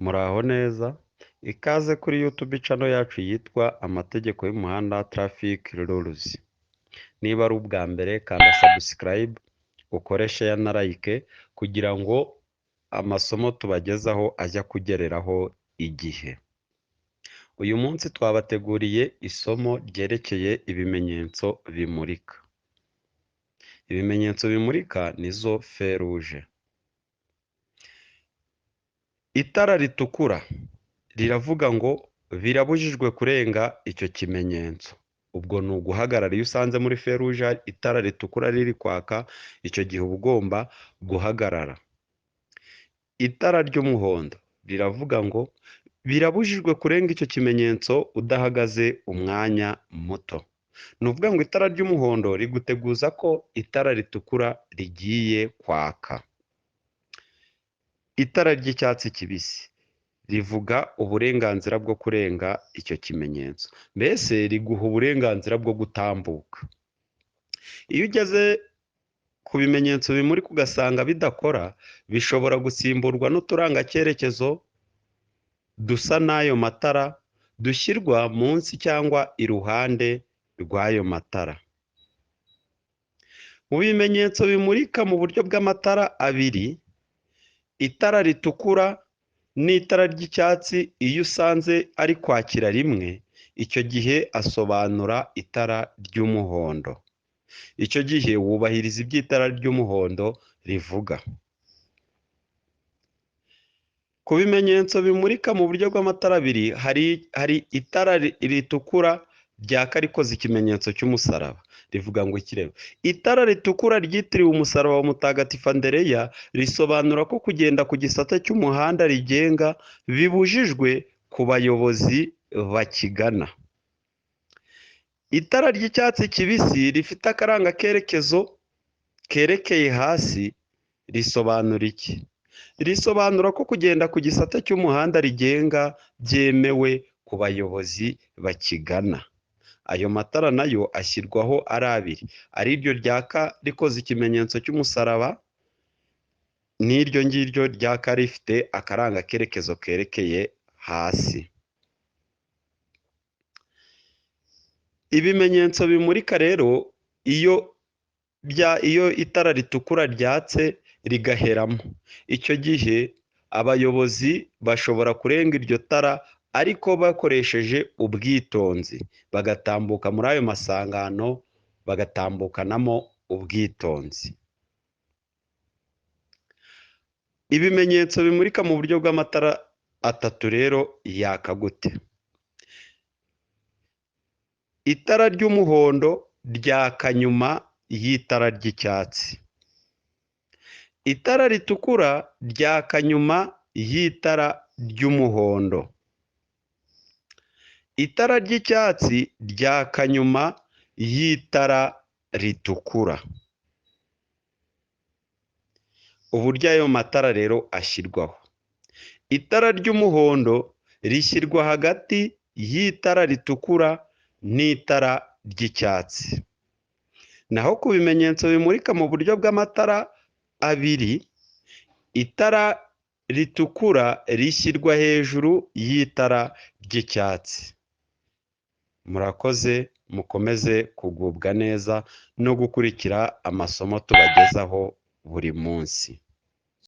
Muraho neza, ikaze kuri YouTube channel yacu yitwa Amategeko y'Umuhanda Traffic Rules. Niba ari ubwa mbere, kanda subscribe, ukore share na like kugira ngo amasomo tubagezaho ajye akugereraho igihe. Uyu munsi twabateguriye isomo ryerekeye ibimenyetso bimurika. Ibimenyetso bimurika nizo feux rouge. Itara ritukura riravuga ngo birabujijwe kurenga icyo kimenyetso. Ubwo ni uguhagarara. Iyo usanze muri feu rouge itara ritukura riri kwaka, icyo gihe uba ugomba guhagarara. Itara ry'umuhondo riravuga ngo birabujijwe kurenga icyo kimenyetso udahagaze umwanya muto. Ni ukuvuga ngo itara ry'umuhondo riguteguza ko itara ritukura rigiye kwaka. Itara ry'icyatsi kibisi rivuga uburenganzira bwo kurenga icyo kimenyetso, mbese riguha uburenganzira bwo gutambuka. Iyo ugeze ku bimenyetso bimurika ugasanga bidakora, bishobora gusimburwa n'uturangacyerekezo dusa n'ayo matara, dushyirwa munsi cyangwa iruhande rw'ayo matara. Mu bimenyetso bimurika mu buryo bw'amatara abiri, itara ritukura n'itara ry'icyatsi, iyo usanze ari kwakira rimwe, icyo gihe asobanura itara ry'umuhondo. Icyo gihe wubahiriza ibyo itara ry'umuhondo rivuga. Ku bimenyetso bimurika mu buryo bw'amatara abiri, hari itara ritukura ryaka rikoze ikimenyetso cy'umusaraba. Rivuga ngo ikirego. Itara ritukura ryitiriwe umusaraba wa Mutagatifu Andereya risobanura ko kugenda ku gisate cy'umuhanda rigenga bibujijwe ku bayobozi bakigana. Itara ry'icyatsi kibisi rifite akarangakerekezo kerekeye hasi risobanura iki? Risobanura ko kugenda ku gisate cy'umuhanda rigenga byemewe ku bayobozi bakigana. Ayo matara nayo ashyirwaho ari abiri, ari iryo ryaka rikoze ikimenyetso cy'umusaraba n'iryo ngiryo ryaka rifite akarangakerekezo kerekeye hasi. Ibimenyetso bimurika rero, iyo itara ritukura ryatse rigaheramo, icyo gihe abayobozi bashobora kurenga iryo tara ariko bakoresheje ubwitonzi, bagatambuka muri ayo masangano, bagatambukanamo ubwitonzi. Ibimenyetso bimurika mu buryo bw'amatara atatu rero yaka gute? Itara ry'umuhondo ryaka nyuma y'itara ry'icyatsi. Itara ritukura ryaka nyuma y'itara ry'umuhondo. Itara ry'icyatsi ryaka nyuma y'itara ritukura. Uburyo ayo matara rero ashyirwaho: itara ry'umuhondo rishyirwa hagati y'itara ritukura n'itara ry'icyatsi. Naho ku bimenyetso bimurika mu buryo bw'amatara abiri, itara ritukura rishyirwa hejuru y'itara ry'icyatsi. Murakoze, mukomeze kugubwa neza no gukurikira amasomo tubagezaho buri munsi.